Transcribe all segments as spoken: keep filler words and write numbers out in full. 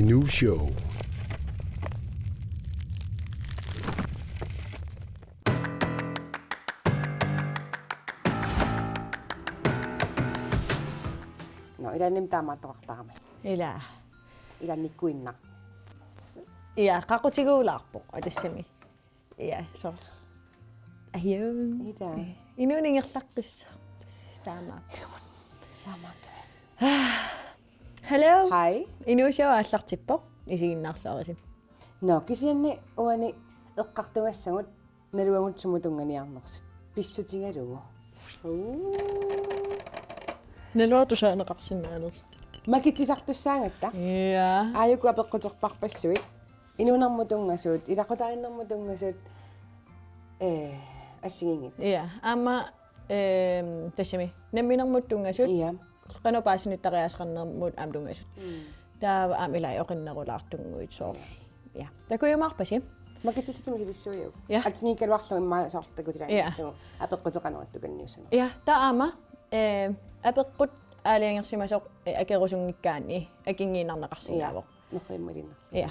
New show. No, ilaanni taamaattoqartarami. Ila. Ilaannikkuinnaq. Ja, qaqutiguulaarpoq atassami. Ja, soorlu. Ajo. Ila. Inuuningerlaqqissa. Taama. Taamaakka. Hello. Hej. Inuusuaq aallartippoq. Isiginnaarluarisi. No, kisianni uani eqqartugassagut naluagut sumut tunnganiarnersut. Pissutigalugu. Naluara tusaaneqarsinnaanersoq. Makitsisartussaagatta. Ja. Aajuku apeqquterparpassuit. Inuunermut tunngasut, ilaqutariinnermut tunngasut. Eh, assigiinngitsut. Ja. Aamma ehm tassami. Namminermut tunngasut. Ja. Qanoq paasinittariaaseqarnermut aamma tunngasut. Taava aamma ilai oqinnerulaartunnguit soorlu. Ja. Takujumaarpasi. Makitsissutit misiliissuujuk. Ja. Akiniikkaluarlugu immaqa soorlu takutilaa. Ja. Apeqquteqarnerup tukanniussaneq. Ja, taava aamma eh apeqqut aalajangersimasoq eh, akerusunngikkaanni akinngiinnarneqarsinnaavoq. Nerrimmalinnaq. Ja.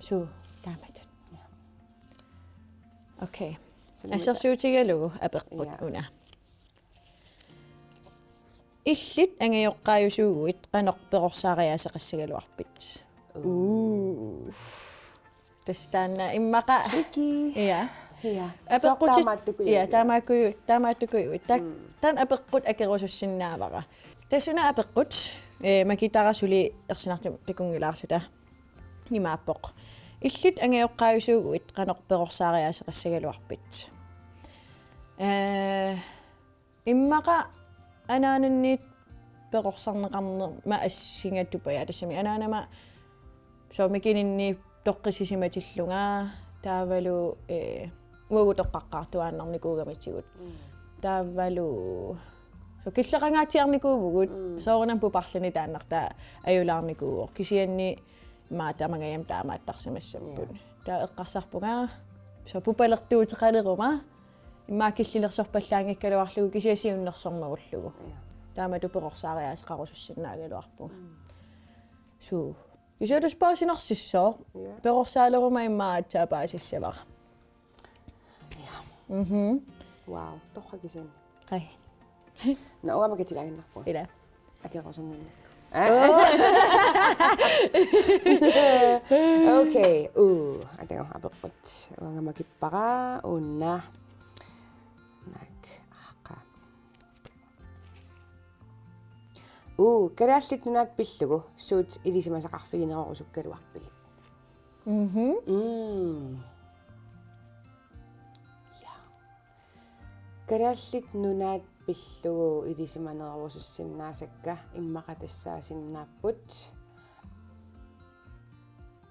Suu, taamatut. Okay. Suu, Assersuutigalugu apeqqut Ja. Una. Illit angajoqqaajusuuguit qanoq perorsaareeriaqassagaluarpit? Uu. Tassa taanna immaqa. Tricky. Ja. Ja. Apeqqutit. Soorlu taamaattukujuit. Ja, taamaakkuju-, taamaattukujuit. Tak-, taanna apeqqut akerusussinnaavara. Tassa una apeqqut eh makitara suli ersinartumik takunngilaarluta. Imaappoq. Illit angajoqqaajusuuguit qanoq perorsaareeriaqassagaluarpit? Eh, immaqa anaanannit perorsarneqarnerma assinga tupajaa tassami anaanama soorlu mikininni toqqissisimatillunga taavalu eh uagut toqqaqqaartuaannarnikuugamitigut. Taavalu soorlu killeqangaatsiarnikuuvugut soorunami puparluni taannartaa ajulaarnikuuvoq. Kisianni maata mangajam taamaattarsimassapput. Ja. Taava eqqarsarpunga soorlu pupalertuuteqaleruma immaqa killilersorpallaanngikkaluarlugu kisianni siunnersornerullugu. Ja. Taamatut perorsaareeriaqarusussinnaagaluarpunga. Suu. Kisianni tassa paasinarsissooq. Ja. Perorsaaleruma immaqa aatsaat paasissavara. Ja. Mhm. Wow, torrak kisianni. Qai. No, uanga makitsilaaginnarpunga. Ila. Akerusunnginnakku. Okay, uu, atagu apeqqut. Uanga makippara, una. Naak, aaqa. Uu, Kalaallit Nunaat pillugu suut ilisimasaqarfiginerorusukkaluarpigit? Mhm. Mm. Ja. Kalaallit Nunaat pillugu ilisimanerusussinnaasakka immaqa tassaasinnaapput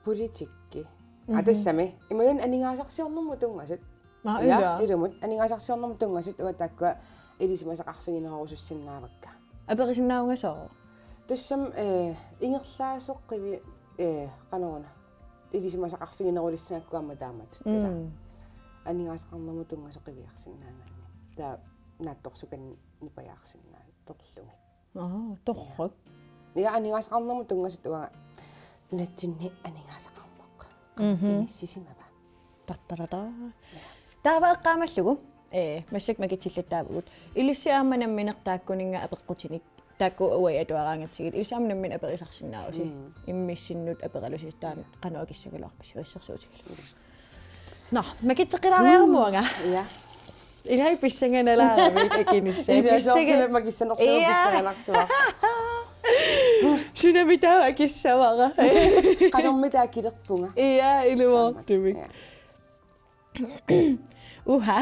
politikki. Mhm. Atassami. Imaluunniit aningaasarsiornermut tunngasut. Maa Ja, ila. Ilumut. Aningaasarsiornermut tunngasut uagut taakkua ilisimasaqarfiginerusussinnaavakka. Aperisinnaavunga soorlu. Tassami eh ingerlaaseqqivi eh qanoruna. Ilisimasaqarfiginerulissanngikkaluarput aamma taamatut. Mm. Aningaasaqarnermut tunngasut qiviarsinnaagaanni. Taava naatsorsukanneq nipajaarsinnaalerlugit. Aa, torrak. Ja, aningaasaqarnermut tunngasut uanga nunatsinni aningaasaqarneq. Mhm. Inissisimava. Tartarata. Taava eqqaamallugu. Eh, massakkut makitsilluattaavugut. Ilissi aamma nammineq taakkuninnga apeqqutinik. Taakku uagut atuaraangatsigit. Ilissi aamma nammineq aperisarsinnaavusi. Mm. Immissinnut aperalusi taanna qanoq akissagaluarpisi assersuutigalugu. Nå, makitseqqilaariarama uanga. Ja. Ilai pissanganalaaravit akinissai. Ilai pissangan- soorlu makissanersuaq. Ja. Pissanganarsuaq. Sunami taava akissavara. Qanormi taava akilerpunga. Ja, ilumoortumik. Ja. Uha.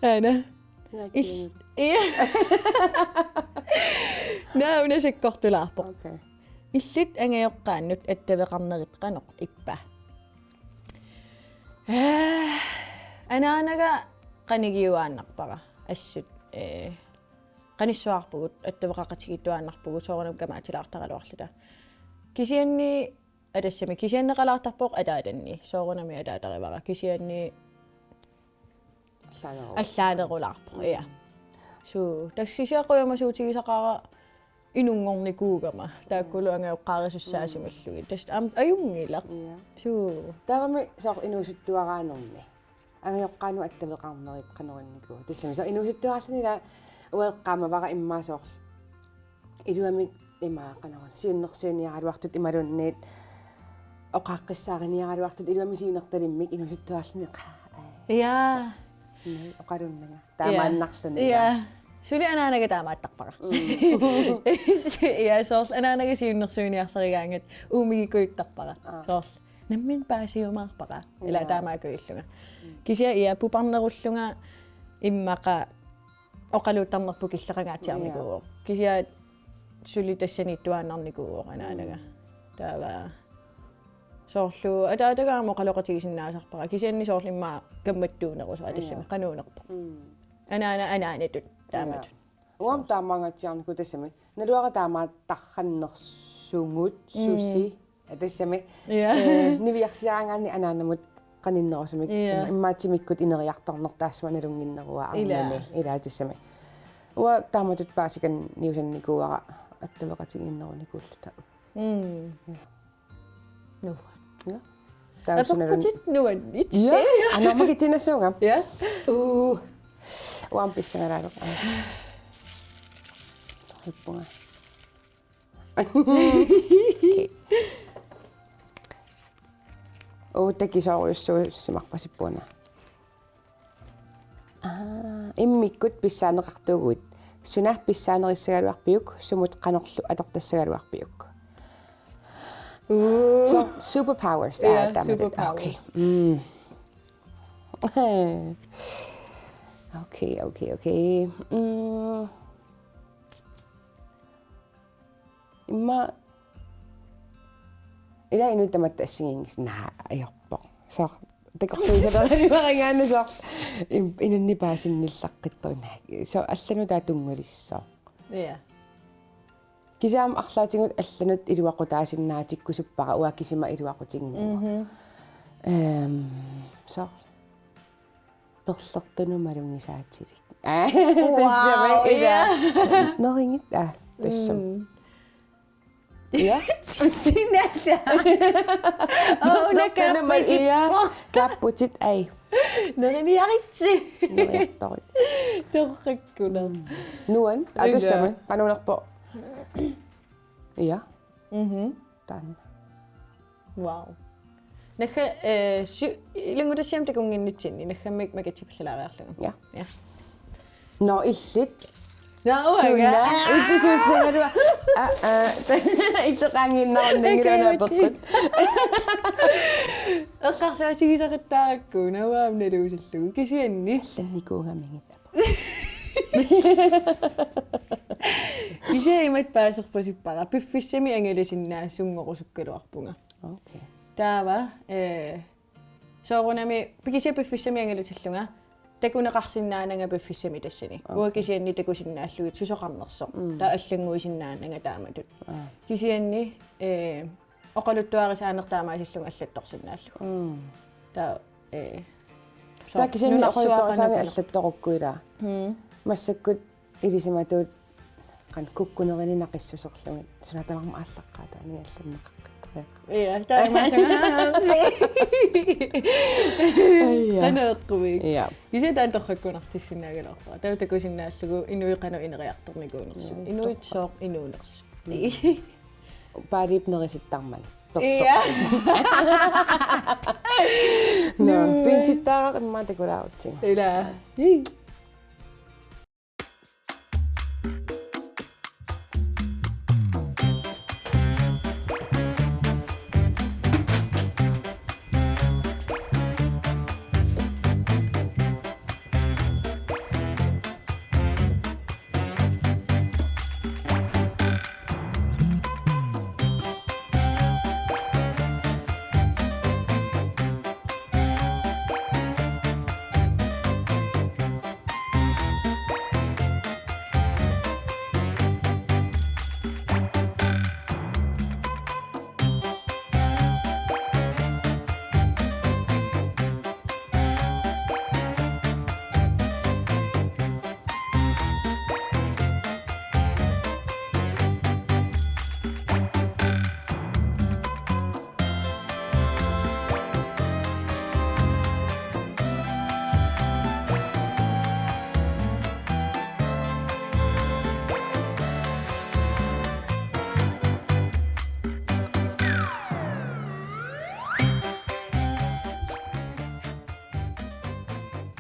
Aana. Naa, una sakkortulaarpoq. Okay. Illit angajoqqaannut attaveqarnerit qanoq ippa? Eh, anaanaga qanigiuaannarpara assut, eh, qanissuarpugut, attaveqaqatigiittuaannarpugut, soorunami kamaatilaartaraluarluta. Kisianni atassami kisianneqalaartarpoq ataatanni, soorunami ataatarivara. Kisianni allaaneru-, allaanerulaarpoq, ja. Suu, tassa kisianni qujamasuutigisaqaara inunngornikuugama. Taakkulu angajoqqaarisussaassimallugit. Tassa aamma ajunngilaq. Ja. Suu. Taavami soorlu inuusuttuaraanermi. Angajoqqaanut attaveqarnerit qanoq innikuuakka. Tassami soorlu inuusuttuaraalluni ilaa uanga eqqaamavara immaqa soorlu. Iluamik immaqa qanoq siunnersuiniaraluartut imaluunniit oqaaqqissaariniaraluartut iluamik siunertalimmik inuusuttuaraallutik. Ja. Ni oqalunnanga. Taamaannarluni. Ja. Suli anaanaga taamaattarpara. Mm. Ja, soorlu anaanaga siunnersuiniarsarigaangat uumigikkujuttarpara. Aa. Soorlu. Nammineq paasiumaarpara. Ilaa. Ja. Taamaakujullugu. Mm. Kisianni ja puparnerullunga immaqa oqaluuttarnerput killeqangaatsiarnikuuvoq. Ja. Kisianni suli tassaniittuaannarnikuuvoq anaanaga. Mm. Taava soorlu ataatagaq aamma oqaloqatigisinnaasarpara. Kisianni soorlu immaqa kammattuunerusoq tassami. Ja. Qanuunerpoq. Mm. Anaana anaanatut taamatut. Ja. Uanga taamaangaatsiarnikuuvoq tassami. Naluara taamaattarrannersumut. Mm. Susi. Tassami. Ja. Eh, niviarsiaraangaanni anaanamut qaninnerusumik. Ja. Immaqa timikkut ineriartorneq taassuma nalunnginnerua. Ilaa. Arnani. Ilaa tassami. Uanga taamatut paasikanniusannikuuara attaveqatigiinnerunikuulluta. Mm. Ja. Nuann. Ja. Taava suna apeqqutit nuannerit. Ja. Anormakitsinassuunga. Ja. Uu. Uanga pissangalaalerpunga. Torrippunga. Okay. Uu, takisoorujussuusimarpasippunga. Aa, immikkut pissaaneqartuuguit. Suna pissaanerissagaluarpiuk, sumut qanorlu atortassagaluarpiuk? Uu. So, superpowers. Ja, aa, taamatut. Superpowers. Okay. Mm. Okay, okay, okay. Mm. Immaqa ila inuit tamatta assigiinngis-, naa, ajorpoq. Soorlu takorluuisaleralimaringaanni soorlu im-, inunnik paasinnillaqqittoq, naa. Soorlu allanut taava tunngalissaaq. Ja. Kisianni arlaatigut allanut iluaqutaasinnaatsikkusuppara uanga kisima iluaqutiginnginnama. Mhm. Ehm, soorlu. Perlertunut malugisaatilik. Aa, wow, tassami, ila. Ja. Nerigiit, aa, tassami. Mm. Ja. Sinalla. Oo, perlertunut mal-, ja. Nakapasippoq. Kaapputit, ai. Neriniaritsi. Neriartorit. Torrakkunaq. Nuann, aa, ila. Tassami, qanuunerpoq. Ja. Mhm. Taanna. Wow. Nagga, eh, sy-, ilanngutassiami takunnginnitsinni, naggammik makatsipallalaariarlugu. Ja. Ja. Nå, illit. Nå, uanga. Suna. Illisuussagalua. Aa, aa. Illit qaangiinnarunanngilaq. Takuumatit. Apeqqut. Eqqarsaatigisaqattaarakku, nauaam naluusillugu. Kisianni. Allannikuugamigit. Kisianni imatut paaserpasippara, piffissami angalasinnaasunngorusukkaluarpunga. Okay. Taava, eh, soorunami, kisianni piffissami angalasillunga, takuneqarsinnaananga piffissami tassani. Okay. Uanga kisianni takusinnaallugit susoqarnersoq. Mm. Taava allannguisinnaananga taamatut. Aa. Kisianni, eh, oqaluttuarisaaneq taamaasillunga allattorsinnaallugu. Mm. Taava, eh, taava kisianni nunarsuaq oqaluttuarisaaneq qanoq allattorukku ilaa. Mm. Massakkut ilisimatuut qanoq kukkunerini naqissuserlugit. Suna tamarmi aallaqqaataani allanneqaqqittoriaqarpoq. Ja, taamaassunga. Ai, ja. Qanoq eqqumiuk. Ja. Kisianni taanna torrakkunartissinnaagaluarpara. Taava takusinnaallugu inuit qanoq ineriartornikuunersut. Ja, inuit torrak-, sooq inuunersut. Mm. Paaliip nerisittarmat. Ja. Nå, pinsittaaraq immaqa takulaarutsigu. Ila. Ii.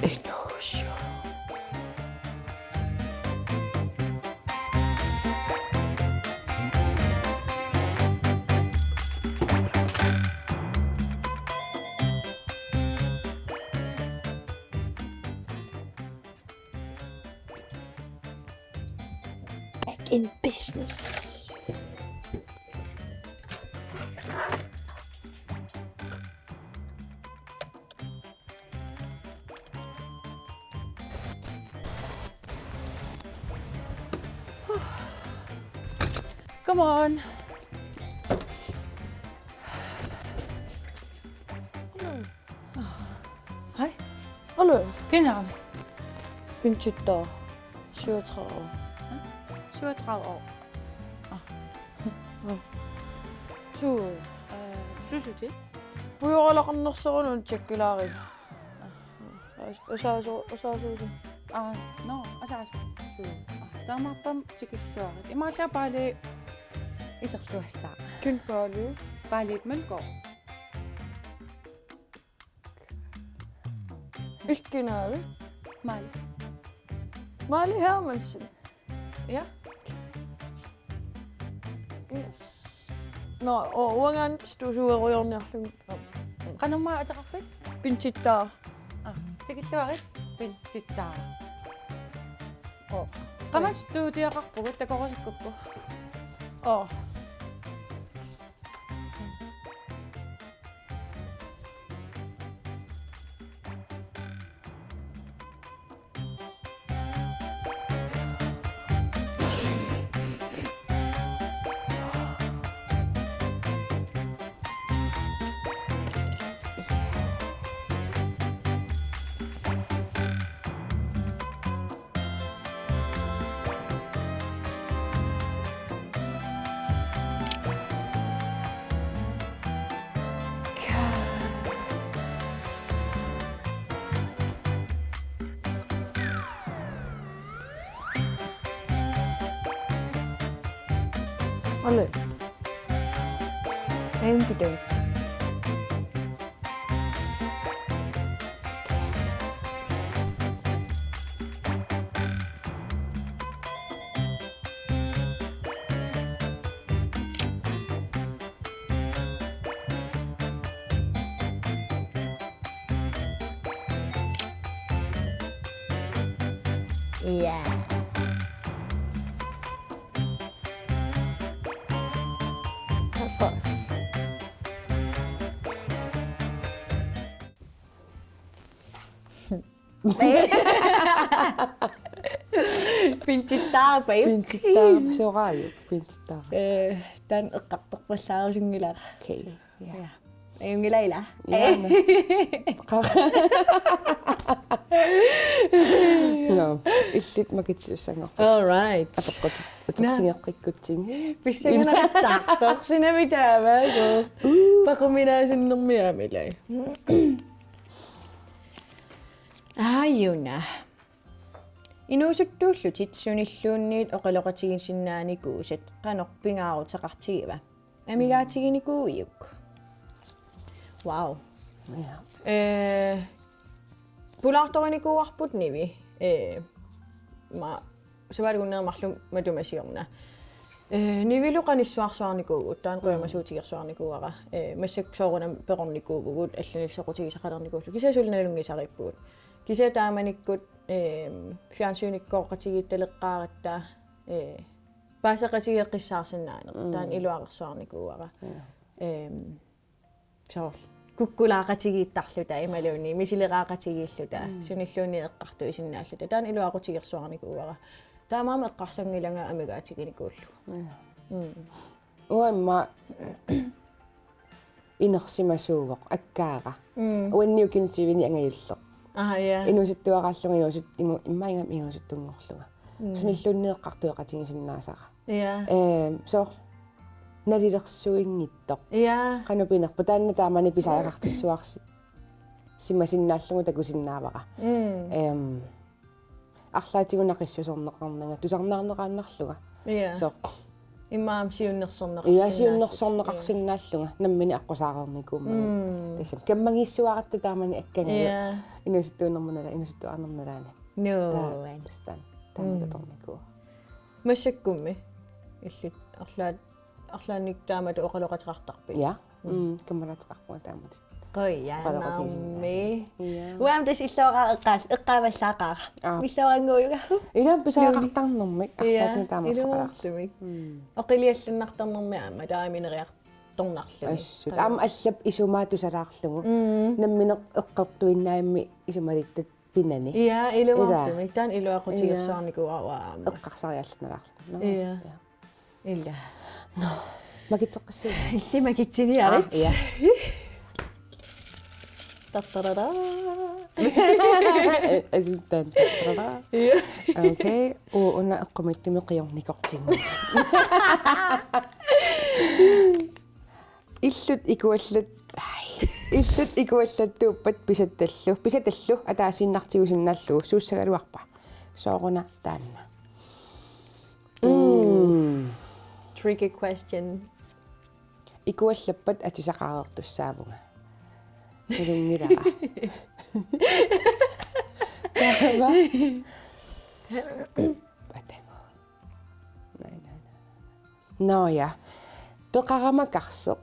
Inuusio. Back in business. Come on. Hej. Hallo. Kender du ham? Pinchita. Syvogtredive år. Syvogtredive år. Ah. Su. Øh, synes du det? Pujooralaqarnersoruna tjekkilaari. Asaasu, asaasu. Ah, no, asaasu. Ah, taamaappoq tikilluarit. Imaallaat Bali iserluassaaq. Ken Bali? Bali Melgaard. Ilkinaavi? Mali. Mali Hermansen. Ja. Yes. Nå, og uangan stusuerujoorniarlunga. Qanormaa ateqarpit? Pinchita. Ah, tikilluarit Pinchita. Oh. Qamat studioqarpugut takorusukkukku. Oh. Ole. Thank you, thank you. Ja. High five. Pinchittaarpa, jo? Pinchittaarpa, sooraajuk, pinchittaarpa. Eh, taanna eqqartorpallaarusunngilara. Okay, ja. Ja. Ajunngilaq, ilaa? Ja, nå. Nå, illit makitsissanngorput. All right. Apeqqutit, utoqqateqqikkutsigit. Pissanganartartorsinami taava, suu. Paquminaasunnermiaamilai. Aajuna. Inuusuttuullutit sunilluunniit oqaloqatigisinnaanikuusat qanoq pingaaruteqartigiva? Amigaatiginikuuiuk? Wow. Ja. Eh, pulaartorinikuuarput Nivi. Eh, ma, savaalugunneq marluk matuma siorna. Eh, Nivilu qanissuarsuarnikuuvugut, taanna qujamasuutigersuarnikuuara. Eh, massakkut soorunami peqarnikuuvugut, allanik soqutigisaqalernikuullugu. Kisianni suli nalunngisariippugut. Kisianni taamanikkut, ehm, fjernsynimiikkooqatigiittaleqqaaratta, eh, paaseqatigeeqqissaarsinnaaneq. Mm. Taanna iluarersuarnikuuara. Ja. Ehm, soorlu kukkulaaqatigiittarluta imaluunniit misileraaqatigiilluta, mm, sunilluunniit eqqartuisinnaalluta. Taanna iluaqutigersuarnikuuara. Taamaammat eqqarsanngilanga amigaatiginikuullugu. Ja. Mm. Uanga immaqa inersimasuuvoq, akkaara. Mm. Uanniukkimut tyveni angajulleq. Aha, ja. Inuusuttuaraallunga inuusut-, imu-, immaqa ingammik inuusuttunngorlunga. Mm. Sunilluunniit eqqartueqatigisinnaasara. Ja. Ehm, soorlu nalilersuinngitsoq. Ja. Qanoq pinerpoq, taanna taamani pisariaqartissuarsi-, simasinnaallugu takusinnaavara. Mm. Ehm, arlaatigut naqissuserneqarnanga, tusarnaarneqaannarlunga. Ja. Soorlu. Immaqa siunnersorneqarsinnaalluni. Ja, siunnersorneqarsinnaallunga. Nammineq aqqusaareernikuummat. Mm. Tassami kammagiissuaratta taamani akkangalu. Ja. Inuusuttuunermut nala-, inuusuttuarnermut nalaani. Nuu. Taa-, tustan. Taanna Mm. atornikuuara. Massakkummi. Illit arlaat, arlaannik taamatut oqaloqateqartarpit? Ja. Mm. Mm, kammalaateqarpunga taamatut. Qujanarmi. Oqaloqatigisinnaasat. Ja. Uanga tassa illoqaaq eqqaal-, eqqaavallaaqaara. Aa. Illoqannguujunga. Ilaa pisariaqartarnermik. Ja, arsaatinik taamaarfeqalaarluni. Ilumoortumik. Mm. Oqiliallannartarnermi aamma taama ineriartornarluni. Assut. Aamma allap isumaa tusalaarlugu. Mm. Nammineq eqqortuinnaammi isumalittut pinani. Ja, ilumoortumik. Ilaa. Taanna iluaqutigersuarnikuuara aamma. Eqqarsariallanalaarluni. Nå. Ja. Ja. Ilaa. Nå, makitseqqissuugut. Illit makitsiniarit. Aa, ja. Tartarara. Asultaan tartarara. Ja. Okay. Uu, una eqqumiitsumik qiornikortinngu. Illut ikuallat-, ai. Illut ikuallattuuppat pisattallu. Pisattallu ataasiinnartigusinnaallugu suussagaluarpa? Sooruna taanna. Mm. Tricky question. Ikuallappat atisaqareertussaavunga. Nalunngilara. Taava. Patago. Nej, nej, nej. Nå ja. Peqarama karseq.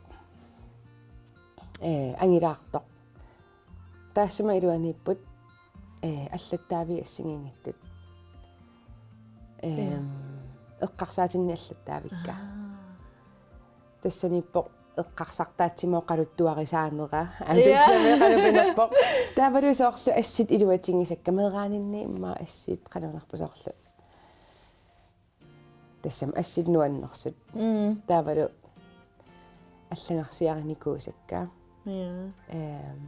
Eh, angilaartoq. Taassuma iluaniipput, eh, allattaaviit assigiinngitsut. Ehm, Ja. Eqqarsaatinni allattaavikka. Aa. Tassaniippoq eqqarsartaatsimut oqaluttuarisaanera. Aa, Ja. tassami oqalupinerpoq. Taavalu soorlu assit iluatigisakka, meeraaninni immaqa assit qanoq oqarpa soorlu. Tassami assit nuannersut. Mm. Taavalu allagarsiarinikuusakka. Ja. Ehm,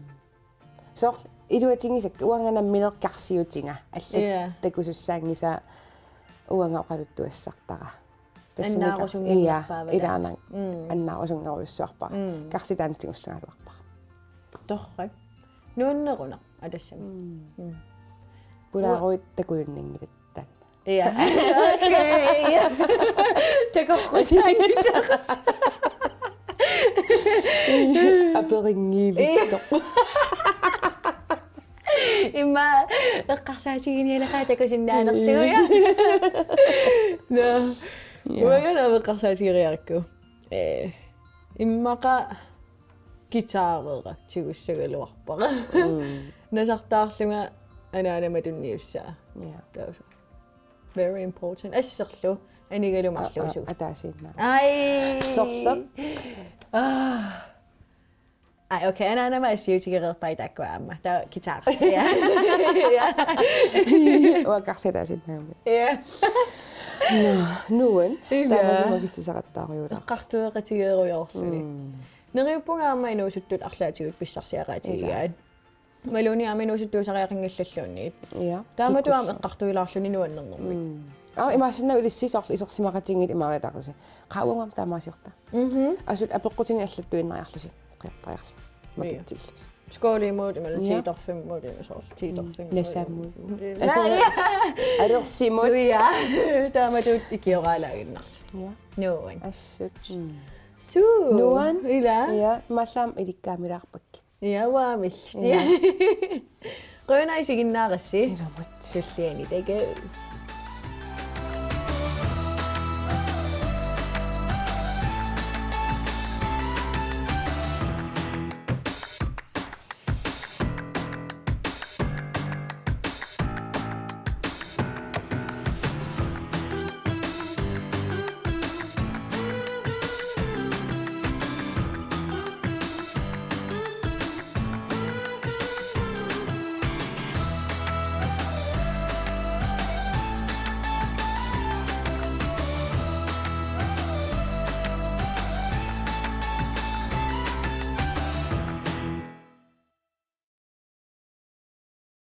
soorlu iluatigisakka uanga nammineq karsiutiga. Allat Ja. takusussaanngisaat uanga oqaluttuassartara. Tassani kar-, Annaarusunnginnerpaavata. Ja, ilaanni Mm. annaarusunngerujussuarpara. Mm. Karsitaanna tigussagaluarpara. Torrak. Nuanneruna, atassami. Mm. Mm. Pulaaruit takujunnanngilatit. Ja. Okay. Takoqqusaanngilaq. Aperinngiivittoq. Immaqa eqqarsaatiginialaqaat takusinnaanerlugu, ja. Nå. Ja. Uanga aamma eqqarsaatigeriarakku. Eh, immaqa guitarera tigussagaluarpara. Mm. Nasartaarlunga anaanama tunniussaa. Ja. Taava. Very important. Asserlu anigalu A-, a-, marluusugut. Ataasiinnaq. Ai. Soorlu? Ah. Ai, okay, anaanama assiutigereerpai taakkua aamma. Taava guitar. Ja. Ja. Uanga karsi ataasiinnaq aamma. Ja. Nå, nuan. Ja. Taamaammat makitsisaqattaarujuulara. Eqqartueqatigeerujoorluni. Mm. Neriuppunga aamma inuusuttut arlaatigut pissarsiaqaatigigaat. Ja. Imaluunniit aamma inuusuttuusariaqanngillalluunniit. Ja. Taamatut aamma Kikkussaq. Eqqartuilaarluni nuannernermik. Mm. Aa, imaassinnaavoq ilissi soorlu isersimaqatigiit imaariataarisi. Qaa uanga taamaasiorta. Mhm. Asut apeqqutinik allattuinnariarlusi. Qiortariarlusi. Ja. Makitsillusi. Skålimut, imaluunniit Ja. tiitorfimmut, imaluunniit soorlu tiitorfimmut. Mm. Nasamut. Ja. Asu-, alersimut. Ja. Taamatut ikioraalaaginnarlugu. Ja. Nuan. Assut. Mm. Suu. Nuan. Ilaa. Ja, imaallaat ilikkamilaarpakka. Ja, uaamilli. Ja. Qujanaq isiginnaarassi. Ilumut. Tulliani takuss.